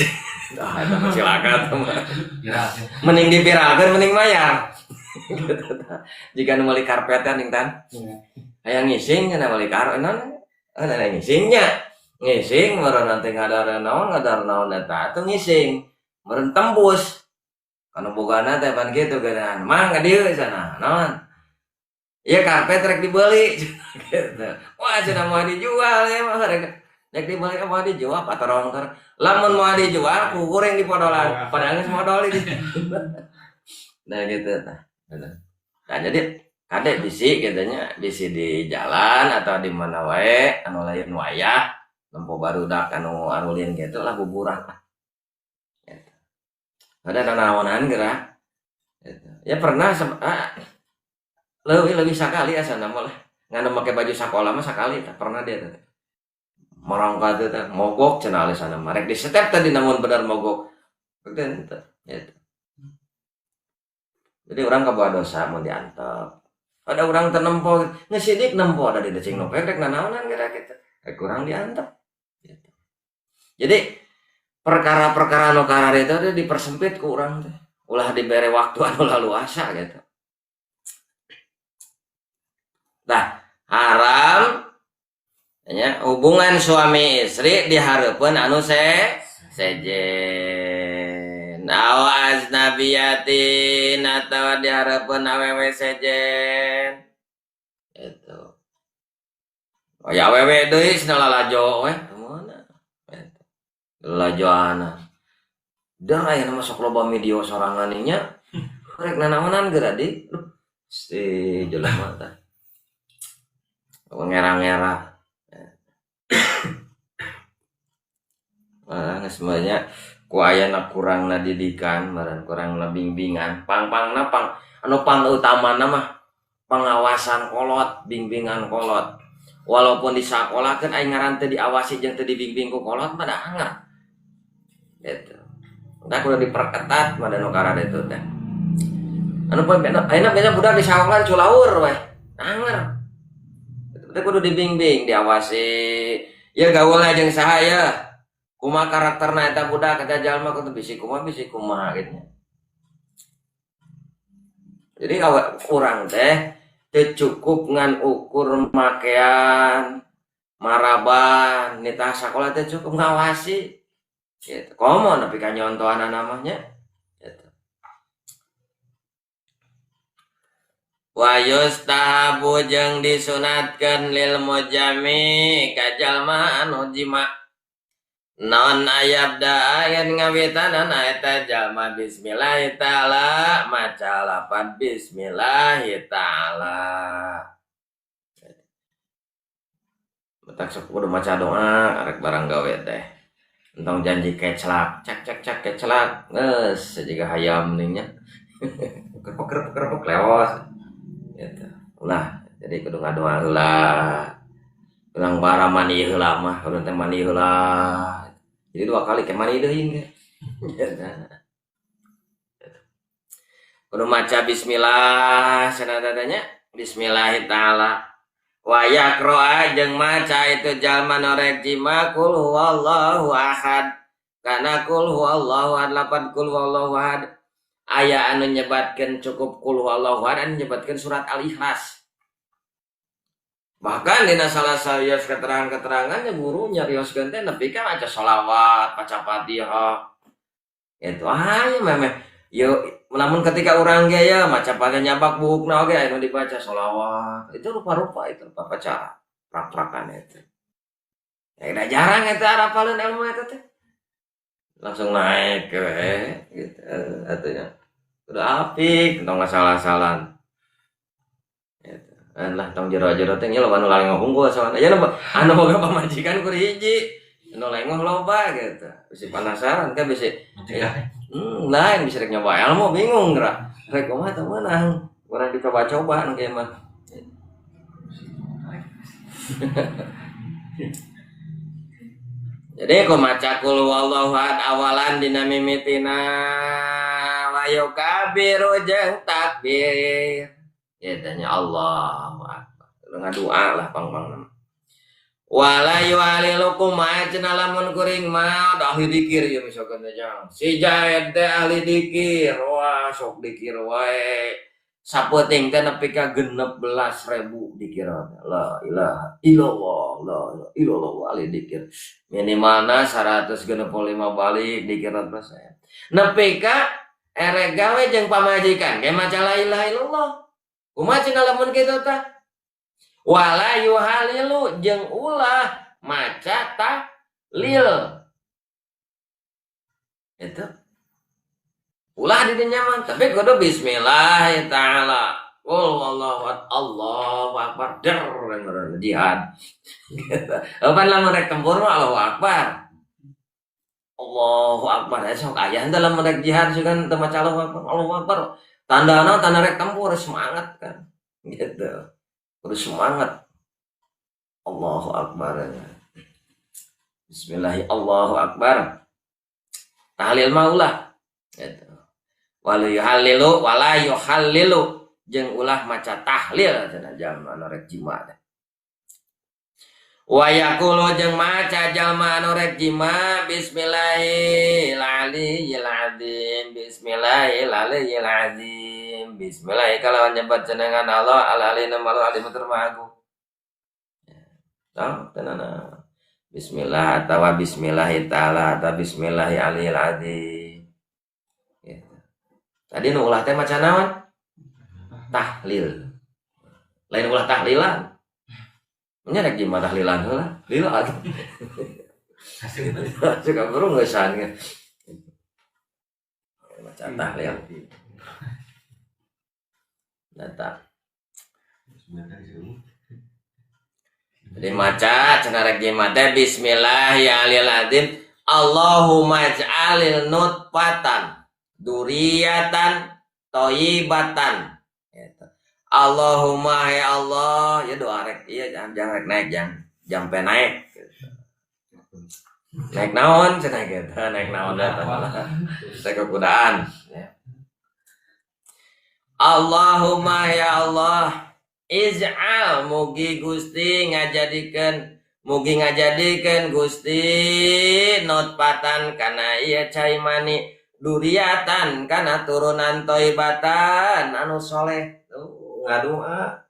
Ah eta mah cilaka teh mah. Mending dipiralkeun mending mayar. Jika nu meuli karpet ning tan. Aya ngising cenah meuli karpet naon? Aya ngisingnya. Ngising meureun nanti ngadar naon eta atuh ngising. Meureun tembus. Kanu bogana teh pan kitu geunan. Mang ka dieu cenah naon? Ieu karpet rek dibeli. Gitu. Wah cenah moal dijual ya mah rek. Rek dibeli moal dijual patorong tor. Lamun moal dijual ku kuring dipodolan. Padahal geus modol itu. Nah gitu tah. Nah jadi kade bisi gitu nya, bisi di jalan atau di mana wae anu lain wayah nempo barudak anu arulin gitu lah buburan lah. Gitu. Ada nanaonan geura. Gitu. Ya pernah leuwih sakali asana mah lah. Ngan make baju sakola mah sakali tah pernah dia teh. Marangka teh mogok cenah alisana mah. Rek di step tadi namun benar mogok. Gitu. Gitu. Jadi orang kabawa dosa mun diantep. Ada orang tenempo ngesidik nempo ada di decing nu rek nanaonan geura kitu. Rek kurang diantep. Gitu. Jadi perkara-perkara nu karare itu dipersempit ku urang teh. Ulah dibere waktu anu laluasa gitu. Nah, haram nya hubungan suami istri dihareupeun anu sejen. Aw aznabiyatin atawa dihareupeun awewe sejen. Gitu. Oh ya awewe deui cenah lalajo we kumaha eta. Lalajoana. Da aya mah sok loba video sorangan nya. Rek nanaonan geura di. Duh, si jelema tah. Ngera-ngera. Nah, sebenarnya ku ayana kurangna didikan, meureun kurangna bimbingan, pang-pangna pang anu pang utamana mah pengawasan kolot, bimbingan kolot. Walaupun di sakola kan aing ngaran teu diawasi jeung teu dibimbing ku kolot mah da anger. Gitu. Nah, kudu diperketat mah da nu karade itu teh. Anu ayeuna beda budak di sakola culaur weh. Anger. Itu kudu dibimbing, diawasi. Ya gaulna jeung saha ya. Kumaha karakterna eta budak eta jalma kudu bisi kumaha gitu. Jadi urang teh teu cukup ngan ukur makean, maraban, nitah sakola teh cukup ngawasi. Gitu. Komo nepi ka nyontohan namanya. Gitu. Wa yustahabu jeung disunatkeun lil mujami ka jalma anu jima. Non ayabda yen ngawitanan eta jalma bismillah ta'ala maca lapan bismillah ta'ala. Betak sok kudu maca doa arek barang gawe teh. Entong janji keclak, cak cak cak keclak, geus jiga hayam ning nya. Kerpek-kerpek leos. Gitu. Ulah, jadi kudu ngadoa heula. Ulang bara mani heula mah, kudu teh mani heula. Jadi dua kali ke mani deui ge. Kudu maca bismillah cenah tadanya, bismillah ta'ala. Wa yaqra jeung maca itu jalma nu rek jima qul huwallahu ahad. Kana qul huwallahu ahad lapan qul huwallahu ahad. Aya anu nyebatkeun cukup qul huwallahu ahad, anu nyebatkeun surat Al-Ikhlas. Bahkan dina salah sawios keterangan-keterangannya guru nyarioskeun teh nepi ka maca sholawat, maca Fatihah. Itu aya memeh. Yo namun ketika urang ge ya maca Fatihah nyabak buukna oge anu dibaca sholawat. Itu rupa-rupa itu rupa cara prak-prakan itu. Ya udah jarang eta arapaleun ilmu eta teh. Langsung naik we gitu atunya. Udah apik tong salah-salah. Gitu. Lah tong jero-jero teh nya loba nu lalenggoh unggul soalna. Ya anu boga pamajikan kur hiji. Anu lengoh loba gitu. Bisi penasaran kan bisi. Lain bisa rek nyoba ilmu bingung geura. Rek kumaha teu meunang. Urang dicoba-coba nu kieu mah. Jadi ku maca qul huwallahu ahad awalan dina mimitina wa yukabiru jeung takbir. Ya tanya Allahu Akbar. Lu ngadoa lah pang-pang nama. Wala yuhalilukum cenah lamun kuring mah da ahli dikir ya misalkan teh jang. Si Jaid teh ahli dikir, wah sok dikir wae. Sapeuting teh nepi ka 16.000 dikir. La ilaha illallah, la ilaha illallah ahli dikir. Minimalna 165 balik dikir terus saya. Nepi ka erek gawe jeung pamajikan ge maca la ilaha illallah. Kumaha cenah lamun kitu tah? Wala yuhalilu jeung ulah maca tahlil. Itu ulah di dinya mah, tapi kudu bismillah ta'ala. Qul wallahu ahad, Allahu akbar, der jihad. Apa lamun rek tempur mah Allahu akbar. Allahu akbar, sok aya henteu lamun rek jihad sugan teu maca Allahu akbar, Allahu akbar. Tandana tanda rek tempur semangat kan. Gitu. Kudu semangat. Allahu akbar. Bismillah, Allahu akbar. Tahlil mah ulah. Gitu. Wala yuhallilu wala yuhallilu jeung ulah maca tahlil cenah jalma anu rek jima teh. Wa yaqulu jeung maca jalma anu rek jima bismillahil aliyyil azim, bismillahil aliyyil azim, bismillah kalawan nyebat jenengan Allah al alim al alim tur maha agung. Tah tenana bismillah atawa bismillahi ta'ala atawa bismillahi aliyil azim. Gitu. Tadi nu ulah teh maca naon? Tahlil. Lain ulah tahlilan. Nya rek jima tahlilan heula, lila atuh. Suka burung geusan ge. Maca tahlil. Data. Jadi maca cenah rek jima teh bismillahirrahmanirrahim. Allahumma ij'alil nutfatan duriyatan thayyibatan. Allahumma ya Allah, ya doa rek iya jangan rek naik jangan jampe naik. Naik naon cenah kitu, naik naon da teh kekudaan ya. Allahumma ya Allah ij'al mugi Gusti ngajadikeun mugi ngajadikeun Gusti nutfatan kana ieu cai mani duriatan kana turunan thayyibatan anu soleh. Ngadoa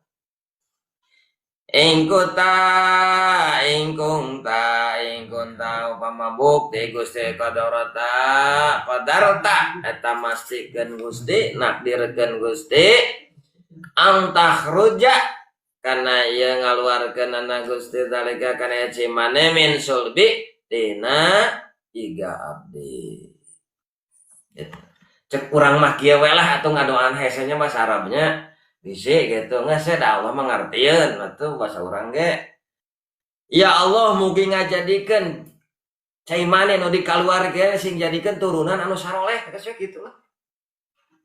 ingkunta ingkunta ingkunta upama bukti Gusti qadarata qadarta eta mastikeun Gusti nakdirkeun Gusti antahruja kana ieu ngaluarkeunana Gusti zalika kana cimane min sulbi tina iga abdi. Cek urang mah kieu we lah atuh ngadoaan hesenya bahasa Arabnya bisi gitu nggak da Allah mengertieun atuh bahasa urang ge. Ya Allah mugi ngajadikeun cai mane nu dikaluarkeun sing jadikeun turunan anu saroleh geus we kitu lah.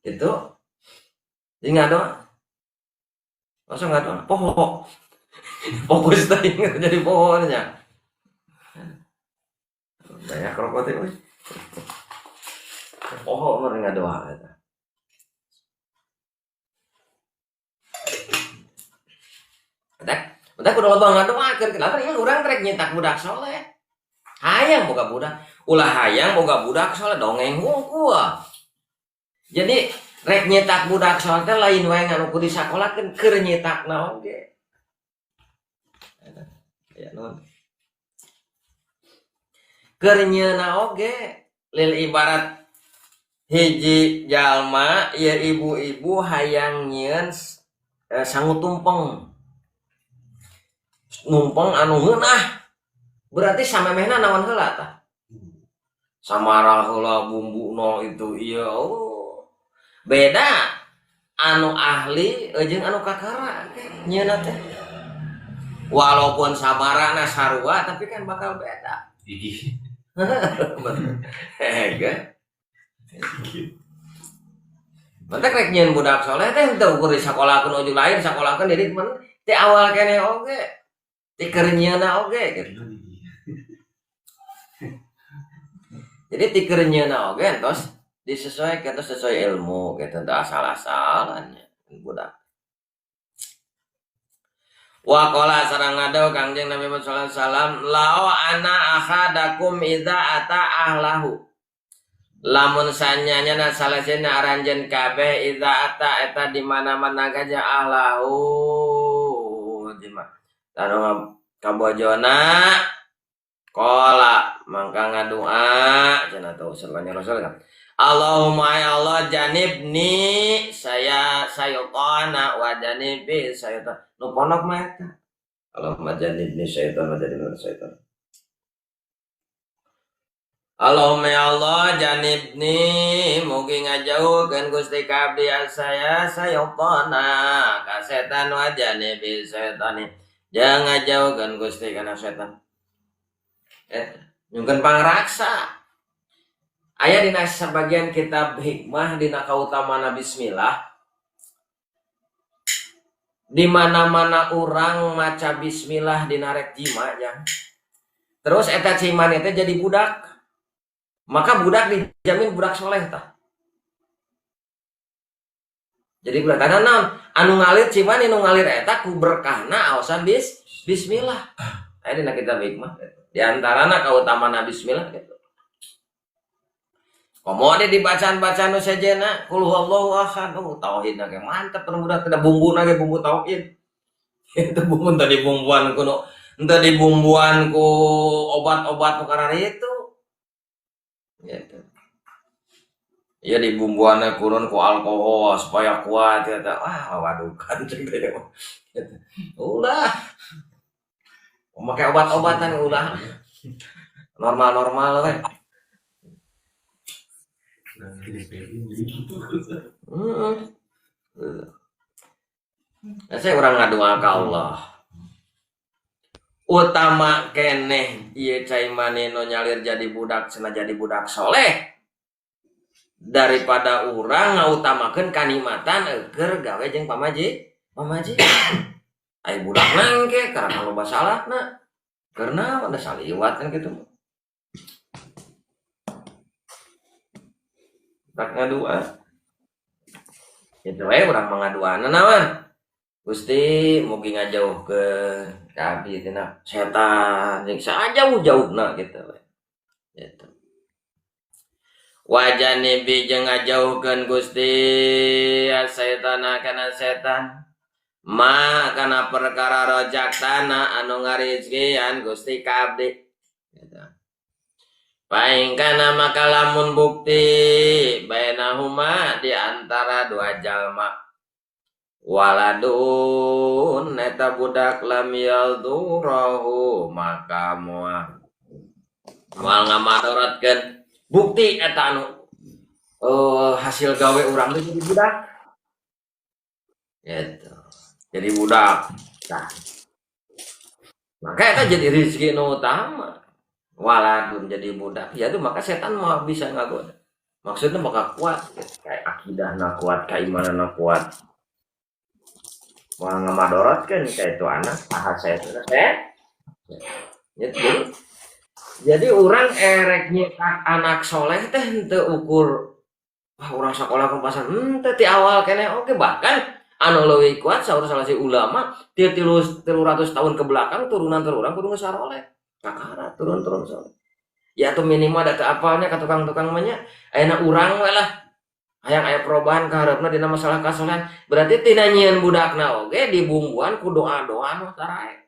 Gitu. Jadi ngadoa. Langsung ngadoa poho. Fokus teh jadi pohonya. Banyak rokok teh euy. Poho mah ngadoa eta. Udah kudu loba ngadoakeun kenapa ya urang rek nyetak budak soleh. Hayang boga budak, ulah hayang boga budak soleh dongeng hungkul. Jadi rek nyetak budak soleh teh lain wae nganu kudu disakolakeun keur nyetakna oge. Ya nuhun. Keur nyeuna oge lil ibarat hiji jalma ieu ibu-ibu hayang nyieun sangu tumpeng. Numpeng anu ngeunah berarti samemehna naon heula tah samara heula bumbuna itu ieu oh. Beda anu ahli jeung anu kakara nyeuna teh walaupun sabarana sarua tapi kan bakal beda. Hege mantak rek nyieun budak soleh teh teu ukur disakolakeun ujug lain sakolakeun jadi mun ti awal keneh oge tiker nyeuna oge gitu. Jadi tiker nyeuna oge entos disesuaikan terus sesuai ilmu gitu teu asal-asalan budak. Wa qala sareng ngadau Kangjeng Nabi Muhammad sallallahu alaihi wasallam lao ana ahadakum idza ata ahlahu. Lamun sanyanya na salasina aranjeun kabeh idza ata eta di mana-mana gaja ahlahu jima. Tanu kabojona qala mangka ngadua cenah teu usulnya Rasul kan. Allahumma ya Allah janibni saya saytana wa janibi saytan. Nu pondok mah eta. Allahumma jannibni syaitan wa jannibna syaitan. Allahumma ya Allah janibni mugi ngajauhkeun Gusti ka abdi saya sayotona ka setan wa janibi syaitani jangan ngajauhkeun Gusti kana setan. Nyungkeun pangraksa. Aya dina sabagian kitab hikmah dina kautamana bismillah. Di mana-mana urang maca bismillah dina rek jima jang. Terus eta ciman teh jadi budak. Maka budak dijamin budak soleh tah. Jadi budak karena naon? Anu ngalir ciman anu ngalir eta ku berkahna aosan bismillah. Aya dina kitab hikmah. Di antarana kautamana bismillah gitu. Komo di dibacaan-bacaan nu sejenna qul huwallahu ahad. Oh, tauhidna ge mantep nu budak teh bumbuna ge bumbu tauhid. Itu bumbu tadi bumbuan kuno, henteu dibumbuan ku obat-obat nu kararitu. Gitu. Ya dibumbuanna kurun ku alkohol supaya kuat eta. Wah, wadukan cek teh. Gitu. Ulah. Make obat-obatan ulah. Normal-normal we. Nah, saya urang ngadua ka Allah. Utama keneh ieu cai mani nu nyalir jadi budak cenah jadi budak soleh daripada urang ngautamakeun kanikmatan keur gawe jeung pamaji. Ai budak nangke karena loba salahna karena ada saliwat kan gitu. Tak ngadua itu we urang mangaduana naon Gusti mugi ngajauhkeun ka abdi tina setan jeung sajauh-jauhna gitu we. Gitu. Wajanibi jeung ngajauhkeun Gusti asaitana kana setan ma kana perkara rojaktana anu ngarizkian Gusti ka abdi. Gitu. Paing kana maka lamun bukti bainahuma di antara dua jalma waladun eta budak lam yadhurahu maka moal ngamadoratkeun bukti eta anu hasil gawe urang teh jadi budak gitu, jadi budak. Nah, maka eta jadi rezeki nu utama waladun jadi budak ya itu maka setan mau bisa ngagoda maksudnya maka kuat gitu. Kayak akidahna kuat, keimananna kuat, mau ngamadorotkeun kayak itu anak aha saya itu saya gitu. Jadi orang erek nyetak anak soleh teh henteu ukur wah urang sekolah kempasan henteu ti awal keneh oke bahkan anu leuwih kuat saur salah si ulama ti 300 tahun ke belakang turunan urang kudu geus saroleh kakara turun-turun soleh ya atau minimal ada apalnya ka tukang-tukang mah nya ayeuna urang we lah hayang aya perubahan ka hareupna dina masalah kasolehan berarti tina nyieun budakna oge dibumbuan ku doa-doa nu tarae.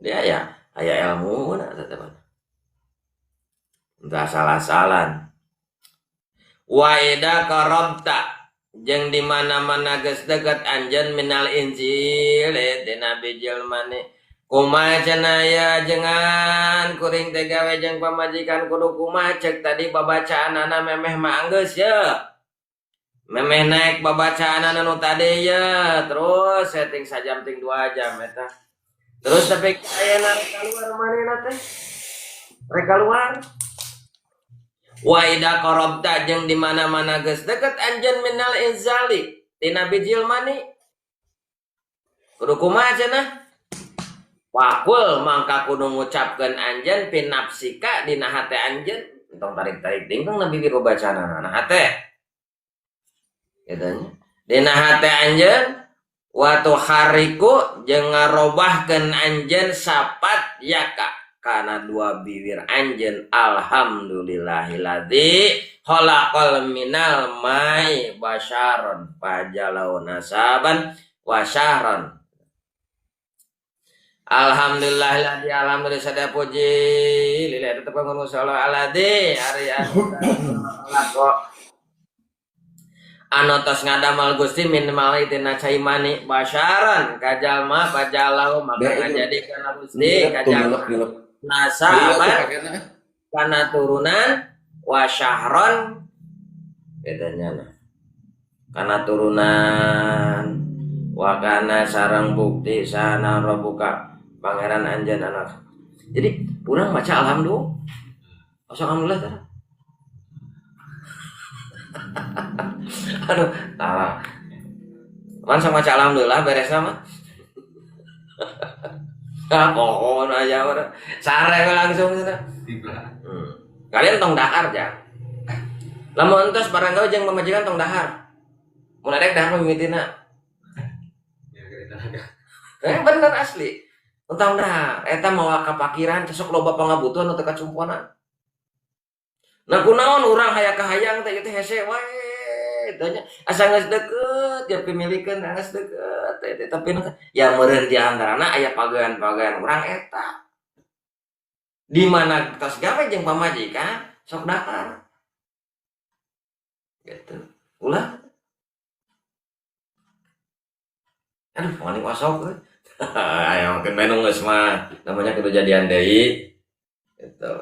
Dia ya aya ilmu na teh mah. Entah salah-salan. Wa ida qarabta jeung di mana-mana geus deket anjeun minal injil tina bijil mani kumaha cenah ya jengan kuring teh gawe jeung pamajikan kudu kumaha cek tadi babacaanana memeh mah anggeus ye memeh naik babacaanana nu tadi ye terus setting sajam ting 2 jam eta terus tapi ayeuna rek kaluar manehna teh rek kaluar. Wa ida qarabta jeung di mana-mana geus deket anjeun minal inzali tina bijil mani kudu kumaha cenah Wakul mangka kudu ngucapkeun anjeun pinapsika dina hate anjeun entong tarik-tarik dingkong na bibir babacaanana na hate kitu nya dina hate anjeun wa tuhariku jeung ngarobahkeun anjeun sapat yaka kana dua bibir anjeun alhamdulillahilladzi khalaqal minal mai basyaron fajalau nasaban wa syahron. Alhamdulillahilladzi alhamdulillah sadaya puji lillahi tetep bangun salat alladzi ari Anu tos ngadamel Gusti minimal tina cai mani basyaran ka jalma pajalahu maka ngajadikeun Gusti ka jalma nasaban kana turunan wa syahron bedanya nah kana turunan wa kana sareng bukti sana rabbuka pangeran anjeun anak. Jadi urang maca alhamdulillah. Alhamdulillah tara. Aduh, tara. Man sama maca alhamdulillah beres mah. Ah, pohon aja urang. Sare langsung cenah. Kalian tong dahar ja. Lamun entos barang gawe jeung pamajikan tong dahar. Mun arek dahar mimitina. Bener asli. Tong dahar eta mawa kapakiran sok loba pangabutuhan nu teu kacumponan. Nah kunaon urang hayang kahayang teh ieu teh hese wae tanya asa geus deukeut ya pimilikeun geus deukeut teh tapi ya meureun di antarana aya pagawean-pagawean urang eta. Di mana tos gawe jeung pamajikan sok dahar. Gitu. Ulah. Aduh, paling osok euy. Ayo makin menung geus mah namanya kejadian deui. Gitu.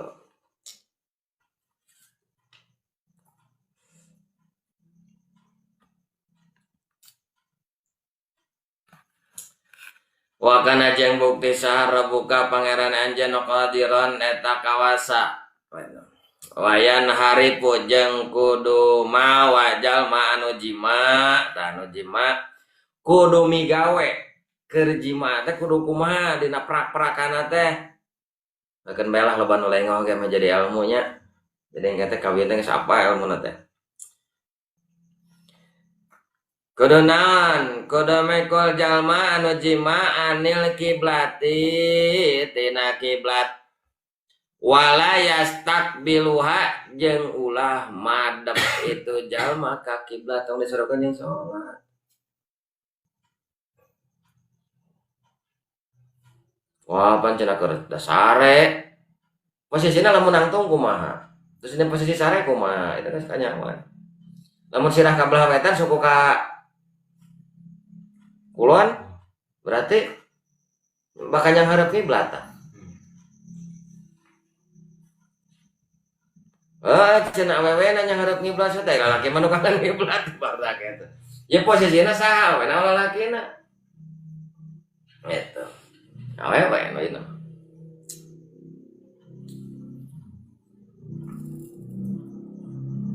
Wa kana jeung bukti sahara buka pangeran anjeun qadiran eta kawasa. Wayan haripu jeung kudu mawa jalma anu jima, tah anu jima kudu migawe keur jima teh kudu kumaha dina prak-prakana teh. Lakeun bae lah loba nu lengoh ge mah jadi ilmunya. Jadi engke teh kawin teh geus apa ilmuna teh. Kudu naon? Kudu mekol jalma anu jima anil kiblati tina kiblat. Wala yastakbiluha jeung ulah madep itu jalma ka kiblat tong disorokeun jeung salat. Wah, pan cenah keur dasare. Posisina lamun nangtung kumaha? Terus ini posisi sare kumaha? Itu kan kanyawan. Lamun sirah ka belah wetan suku ka kulon berarti bakal yang harap kiblat. Cenah awewe nanya harap kiblat teh lalaki mah nu kana kiblat barak eta. Ya posisina saha awewe na lalakina. Eta. Awewe nu ieu.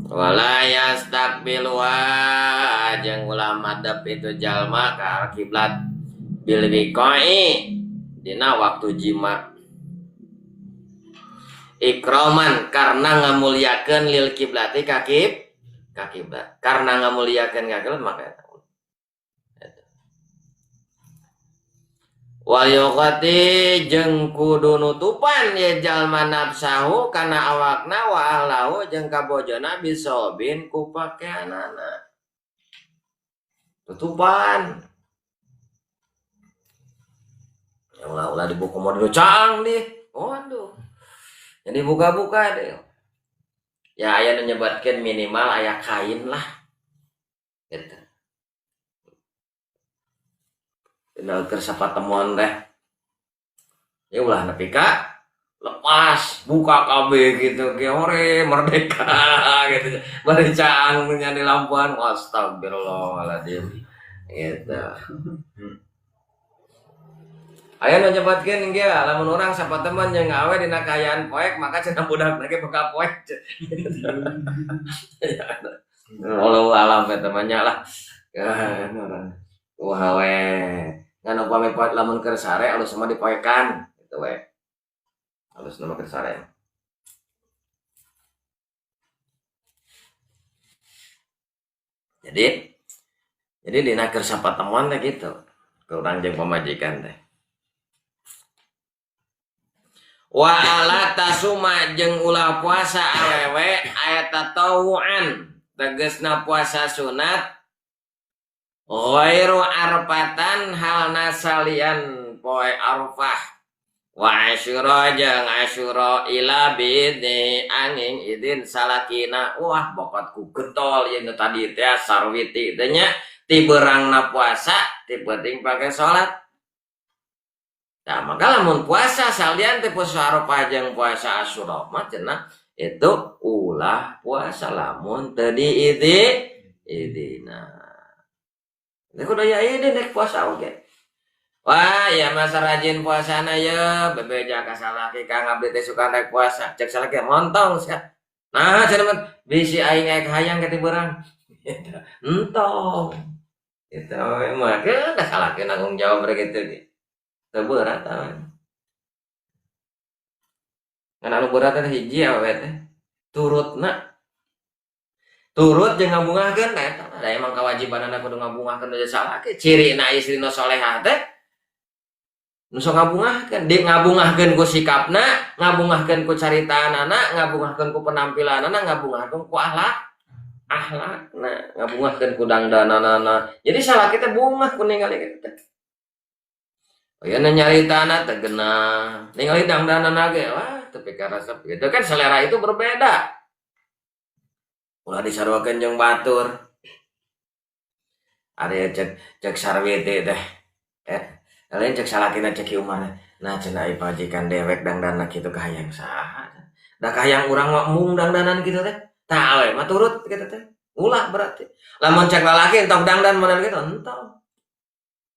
Wala yastakbiluha jeung ulah madep itu jalma ka kiblat bil wiqai dina waktu jima. Ikroman karena ngamuliakeun lil kiblati ka kiblat. Karena ngamuliakeun ka kiblat maka eta. Wal yuqati jeung kudu nutupan ye jalma nafsahu kana awakna wa ahlahu jeung kabojona bisobin ku pakeanana. Tutupan. Ya ulah-ulah dibuka model caang deh. Waduh. Jadi buka-buka deh. Ya aya nu nyebatkeun minimal aya kain lah. Gitu. Dina keur sapatemuan teh. Ya ulah nepi ka lepas buka kabeh gitu ge hore merdeka gitu. Bari caang nya di lampuan astagfirullahaladzim. Gitu. Aya nu nyebatkeun ge lamun urang sapatemuan jeung awe dina kaayaan poek maka cenah budak ge bakal poek. Wallahu alam eta mah nya lah. Kan urang. Wah we. Ngan upami poek lamun keur sare alus mah dipoekan gitu we. Alus mah keur sare. Jadi dina keur sapatemuan teh gitu. Kurang jeung pamajikan teh. Wa ala tasuma jeung ulah puasa awewe aya tatawuan tegasna puasa sunat ghairu arfatan halna salian poe arfah Wa Asyura jeung Asyura ila bidni angin idin salakina. Wah bokot ku getol ieu nu tadi teh sarwiti teh nya ti beurangna puasa ti penting pake salat. Nah, maka lamun puasa salian teh puasa Arafah jeung puasa Asyura mah cenah itu ulah puasa lamun teu diidina. Teu kudu aya idin rek puasa oge. Wah, ya masa rajin puasana ye, bebeja ka salaki kang abdi teh suka rek puasa. Cek salaki montong sia. Nah, cenah mah bisi aing aya kahayang ka ti beurang. Entong. Eta we mah keun da salaki nanggung jawab rek kitu ge. Teu berat awe. Ngan anu berat teh hiji awewe teh. Turutna. Turut jeung ngabungahkeun teh eta. Da emang kewajibanana kudu ngabungahkeun deui salaki. Cirina istri nu solehah teh nu sok ngabungahkeun, di ngabungahkeun ku sikapna, ngabungahkeun ku caritaanana, ngabungahkeun ku penampilanana, ngabungahkeun ku akhlakna, ngabungahkeun ku dangdananana. Jadi salaki teh bungah ku ningali kitu teh. Oh ya nyaritana teh geunah, ningali dangdanana ge wah teu pikaresep gitu kan, selera itu berbeda. Ulah disaruakeun jeung batur. Ari cek sarwiti teh. Lain cek salakina cek Ki Umar. Nah cenah ai pajikan dewek dangdana kitu kahayang saha. Da kahayang urang mah embung dangdanan kitu teh. Tah awe mah turut kitu teh. Ulah berarti. Lamun cek lalaki entong dangdan model kitu entong.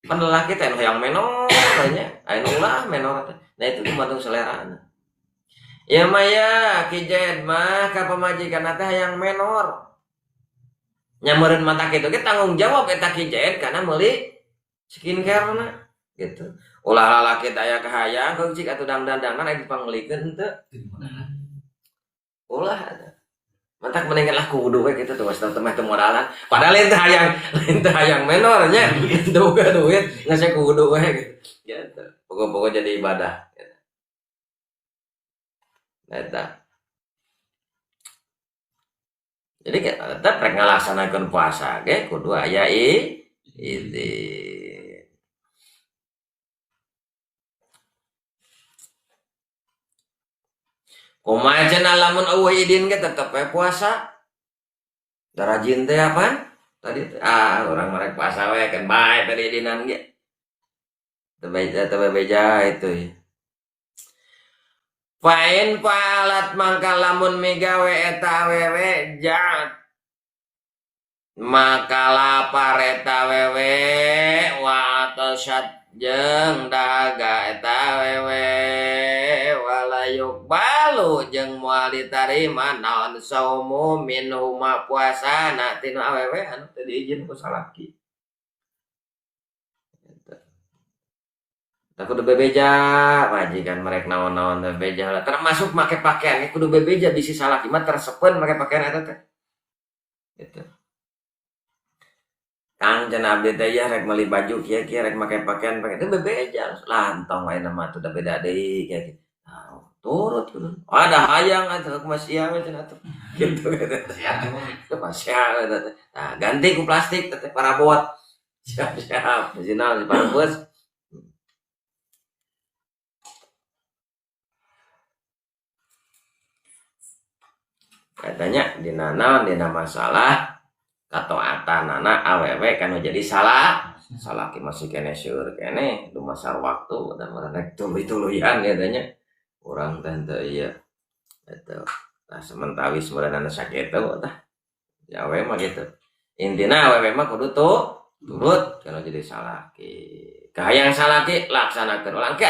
Pan lalaki teh hayang menor nya. Aya nu ulah menor teh. Nah itu tergantung selerana. Ya mah ya Ki Zaid mah ka pamajikanna teh hayang menor. Nya meureun mata kitu ge tanggung jawab eta Ki Zaid kana meuli skincare-na. Gitu. Ulah lalaki teh aya kahayang kau cik atuh dangdan-dangdan aya dipanglikeun henteu. Ulah atuh. Mantak mendingan lah kudu we kitu tuh geus teu meh teu modalan. Padahal lain teh hayang menor nya. Teu boga duit geus kudu we gitu. Gitu. Pokok-pokok jadi ibadah. Gitu. Eta. Jadi tetep rek ngalaksanakeun puasa ge kudu aya izin. Kumaha cenah lamun eueuh idin ge tetep we puasa. Da rajin teh apa? Tadi teh urang mah rek puasa we kan bae tadi idinan ge. Teu bebeja itu ya. Fain fa'alat mangka lamun migawe eta awewe ja'at maka lapar eta awewe wa atasat jeung dahaga eta awewe wala yuqbalu jeung moal ditarima naon saumu minhuma puasana tinu awewe anu teu diizin ku salaki. Tah kudu bebeja majikan merek naon-naon teh bebeja lah termasuk make pakaian ge kudu bebeja bisi salaki mah tersepeun make pakaian eta teh. Gitu. Kang cenah abdi teh ya rek meuli baju kieu-kieu rek make pakaian pakai teh bebeja lah entong ayeuna mah tuh da beda deui kieu kieu. Nah, turut kudu. Ada hayang atuh kumaha we cenah atuh. Gitu gitu. Kumaha we teh. Nah, ganti ku plastik teh parabot. Siap-siap original di parabot. Katanya dina naon dina masalah kataatan awewe kan jadi salah salaki masih kene seueur kene dumasar waktu dan urang rek tuluy-tuluyan katanya urang teh teu ieu eta tah sementawis meureunana sakitu tah ya awewe mah gitu intina awewe mah kudu turut kana jadi salaki kahayang salaki laksanakeun ulah engke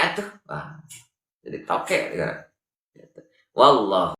atuh wah jadi toke gitu. Wallah.